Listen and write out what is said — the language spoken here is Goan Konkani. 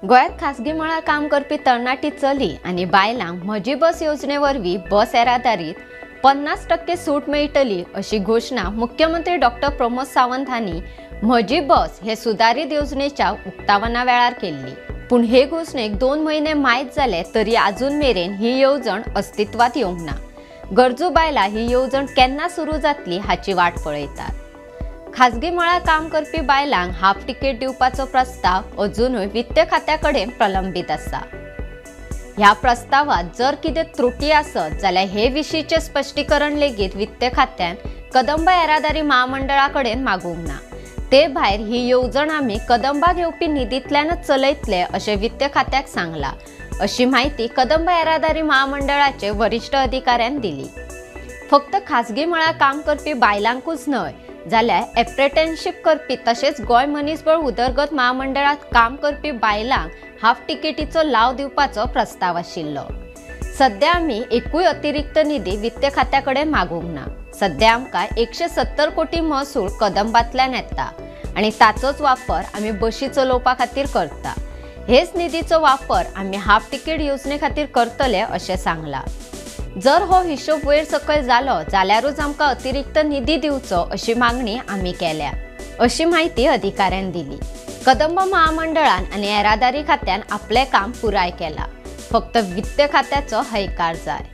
गोंयांत खासगी मळार काम करपी तरणाटी चली आनी बायलांक म्हजी बस येवजणे वरवीं बस येरादारीत 50% सूट मेळटली अशी घोशणा मुख्यमंत्री डॉक्टर प्रमोद सावंत हांणी म्हजी बस हे सुदारीत येवजणेच्या उक्तावणा वेळार केल्ली. पूण हे घोशणेक 2 म्हयने मायत जाले तरी अजून मेरेन ही येवजण अस्तित्वात येवंक ना. गरजू बायलां ही येवजण केन्ना सुरू जातली हाची वाट पळयतात. खाजगी मळार काम करपी बायलांक हाफ तिकेट दिवपाचो प्रस्ताव अजुनूय वित्त खात्या कडेन प्रलंबीत आसा. ह्या प्रस्तावात जर कितें त्रुटी आसत जाल्यार हे विशींचें स्पश्टीकरण लेगीत वित्त खात्यान कदंब येरादारी महामंडळा कडेन मागूंक ना. ते भायर ही येवजण आमी कदंबाक येवपी निधींतल्यानच चलयतले अशें वित्त खात्याक सांगलां अशी म्हायती कदंब येरादारी महामंडळाचे वरिश्ठ अधिकाऱ्यान दिली. फक्त खाजगी मळार काम करपी बायलांकूच न्हय जाल्यार एप्रेंटिसशीप करपी तशेंच गोंय मनीसबळ उदरगत महामंडळांत काम करपी बायलांक हाफ तिकेटीचो लाव दिवपाचो प्रस्ताव आशिल्लो. सध्या आमी एकूय अतिरिक्त निधी वित्त खात्या कडेन मागूंक ना. सध्या आमकां 170 कोटी महसूल कदंबांतल्यान येता आनी ताचोच वापर आमी बशी चलोवपा खातीर करता. हेच निधीचो वापर आमी हाफ तिकेट येवजणे खातीर करतले अशें सांगलां. जर हो हिशोब वयर सकयल जालो जाल्यारूच आमकां अतिरिक्त निधी दिवचो अशी मागणी आमी केल्या अशी म्हायती अधिकाऱ्यान दिली. कदंब महामंडळान आनी येरादारी खात्यान आपलें काम पुराय केलां, फक्त वित्त खात्याचो हयकार जाय.